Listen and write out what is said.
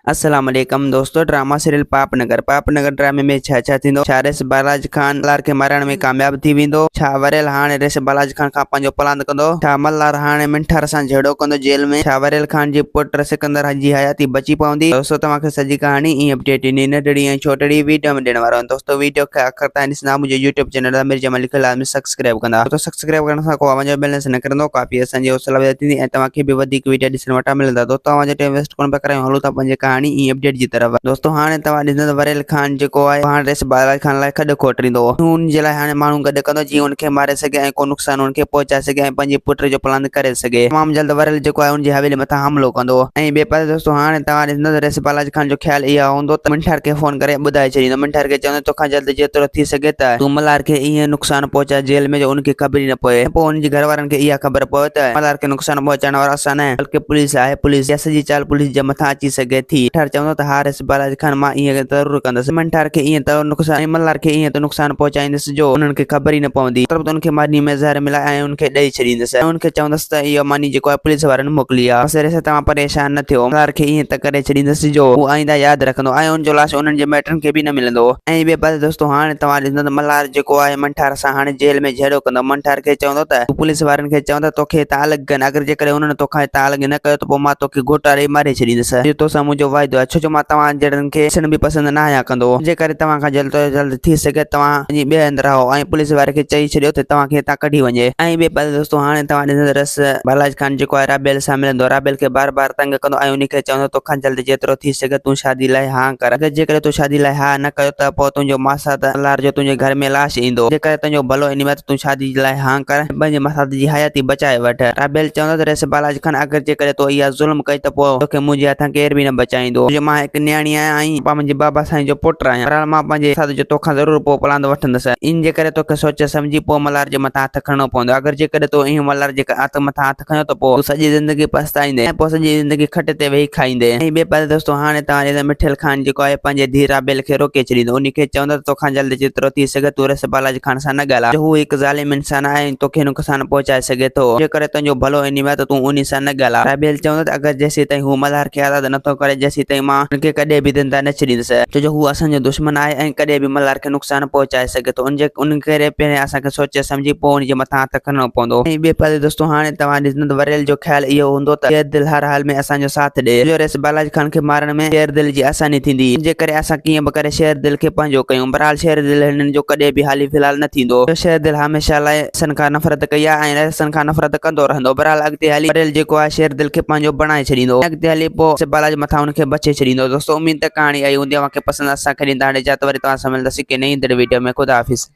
السلام عليڪم دوستو ڊراما سيريل پاپ نگر پاپ نگر ڊرامي ۾ ڇا ڇا ٿيندو ڇا ريس بالاج خان ملهار کي مارائڻ ۾ ڪامياب ٿي ويندو ڇا وريل هاڻي ريس بالاج خان کان پنهنجو پلاند ڪندو ڇا ملهار هاڻي منٺار سان جهيڙو ڪندو جيل ۾ ڇا وريل خان جي پٽ سڪندر جي حياتي بچي پوندي دوستو توهان کي سڄي ڪهاڻي ۽ اپڊيٽ انهي ننڍڙي ۽ ڇوٽڙي ويڊيو ۾ ڏيڻ وارو آهيان دوستو ويڊيو کي آخر تائين ڏسندا منهنجو يوٽيوب چينل امير جمالي کي لازمي سبسڪرائب ڪندا دوستو سبسڪرائب ڪرڻ سان ڪو اوهان جو بيلنس نه ڪرندو ڪافي اسان جي حوصلا افزائي ٿيندي ۽ توهان کي به وڌيڪ ويڊيا ڏسڻ وٽان ملندا دوستو اوهان جو ٽائيم ويسٽ ڪونه پيا ڪرايون هلون ٿا پنهنجي ڪهاڻي ۽ اپڊيٽ جي طرف دوستو هاڻي توهان ڏسندا ته وريل خان جيڪو آهي هاڻي رئيس بالاچ خان لاء کڏ کوٽريندو هو ان جي لاء هاڻي ماڻهو گڏ ڪندو جيئن ان کي ماري سگهي ۽ ڪو نقصان ان کي پهچائي سگهي ۽ پنهنجي پٽ جو پلاند ڪري سگهي تمام جلد وريل جيڪو آهي ان جي حويلي مٿان حملو ڪندو ۽ ٻئي پاسي دوستو هاڻي توهان ڏسندا ته رئيس بالاچ خان جو خيال اها هوندو ته منٺار کي فون ڪري ٻڌائي ڇڏيندو منٺار کي چوندو توکان جلد جيترو ٿي سگهي ته تون ملهار کي ائين نقصان پهچاء جيل ۾ جو ان کي خبر ئي نه پوي ۽ پوء ان جي گهر وارن کي اها خبر پوي ته ملهار کي نقصان پهچائڻ وارو اسان نه بلڪه پوليس آهي پوليس جا سڄي چال پوليس جي مٿان اچي سگهي ٿي. منٺار چوندو ته ها ريس بالاجي خان مان ائين ضرور ڪندس منٺار کي ائين ته نقصان ۽ ملهار کي ائين ته نقصان پهچائيندس جو انهن کي خبر ئي نه پوندي مطلب ته ان کي ماني ۾ زهر ملائي ۽ ان کي ڏئي ڇڏيندس ۽ ان کي چوندس ته اهو ماني جيڪو آهي پوليس وارن موڪلي آهي بس ريس توهان پريشان نه ٿيو ملهار کي ائين ته ڪري ڇڏيندس جو هو آئنده ياد رکندو ۽ ان جو لاش انهن جي مائٽن کي به نه ملندو. ۽ ٻئي پاسي دوستو هاڻي توهان ڏسندو ته ملهار جيڪو آهي منٺار سان هاڻي جيل ۾ جهيڙو ڪندو منٺار کي چوندو ته تون پوليس وارن کي چوندو ته توکي هتان الڳ ڪن اگر جيڪڏهن انهن توکان هتان الڳ نه ڪيو ته پوء مان توکي گهوٽا ڏئي ماري ڇڏيندس اهو توسان منهنجو واعدو آهي ڇو جو مان توهان جهڙن کي ڏسڻ به پسند نه آهيان ڪندو ان جي ڪري توهان کان جلد از جلد ٿي سگهي توهان وڃي ٻئي هنڌ رهو ۽ پوليس واري کي چئي ڇڏيو ته توهان کي هتان ڪڍي وڃي ۽ ٻئي پاسي دوستو هاڻي توهان ڏسندو ته رس بالاچ خان جيڪو آهي رابيل سان ملندو رابيل کي بار بار تنگ ڪندو ۽ انهي کي چوندو توکان جلد جيترو ٿي سگهي تون شادي لاء ها ڪر. اگر جيڪڏهن تو شادي لاء ها نه ڪيو ته پوء تنهنجو ماسات ملهار جو تنهنجي گهر ۾ لاش ايندو. جيڪڏهن تنهنجو ڀلو انهي ۾ ته تون شادي لاء ها ڪر ۽ پنهنجي ماسات جي حياتي بچائي وٺ. رابيل چوندو ته رئيس بالاچ خان اگر جيڪڏهن تو اها ظلم ڪئي ته پوء توکي منهنجي هٿان ڪير به نه بچائيندو. ڇو جو مان هڪ نياڻي آهيان ۽ مان پنهنجي بابا سائين جو پٽ آهيان. بهرحال مان پنهنجي ماسات جو توکان ضرور پوء پلاند وٺندس. ان جي ڪري توکي سوچي سمجهي پوء ملهار جي مٿان هٿ کڻڻو پوندو. اگر جيڪڏهن تو ايئن ملهار جي هٿ مٿان هٿ کنيو ته پوء تون سڄي زندگي پڇتائيندين ۽ پوء سڄي زندگي کٽ تي ويهي کائيندين. ۽ ٻئي پاسي دوستو هاڻي توهان ڏسندا مٺل خان جيڪو آهي پنهنجي ڌيء رابيل کي روڪي ڇڏيندو انهي کي چوندو ته توکان جلد جيترو ٿي سگهي تون رس بالاجي خان سان نه ڳالهاء جو هو هڪ ظالم انسان آهي ۽ توکي نقصان پهچائي سگهي ٿو ان جي ڪري تنهنجو ڀلو انهي ۾ آهي ته تون انهي سان نه ڳالهاء. رابيل چوندو ته اگر جيسيتائين هو ملهار کي آزاد نٿو ڪري جيسيتائين مان هن کي ڪڏهن به زنده نه ڇڏيندس ڇو جو هو اسان جو دشمن آهي ۽ ڪڏهن به ملهار کي نقصان پهچائي سگهي ٿو ان جي ان ڪري پهرين اسان کي سوچي سمجهي پوء ان جي مٿان هٿ کڻڻو پوندو. ۽ ٻئي پاسي دوستو هاڻي توهان ڏسندو ته وريل جو خيال اهو هوندو ته شير دل هر حال ۾ اسان جو ساٿ ڏئي. جو رئيس بالاچ خان کي مارڻ ۾ شير دل جي آساني ٿيندي. ان جي ڪري اسان ڪيئن به ڪري شير دل کي پنهنجو ڪيون. بهرحال شير دل هنن جو ڪڏهن به حالي في الحال نه ٿيندو. جو شير دل هميشه لاء رئيسن کان نفرت ڪئي آهي ۽ رئيسن کان نفرت ڪندو رهندو. بهرحال اڳتي هلي وريل جيڪو آهي شير دل کي پنهنجو بڻائي ڇڏيندو ۽ اڳتي هلي پوء رئيس بالاچ مٿان ان کي بڇي ڇڏيندو. دوستو اميد ته ڪهاڻي آئي هوندي اوهان کي پسند اسان کي ڏيندا هاڻي اجازت وري توهان سان ملنداسين ڪنهن نئين ايندڙ ويڊيو ۾ خدا حافظ.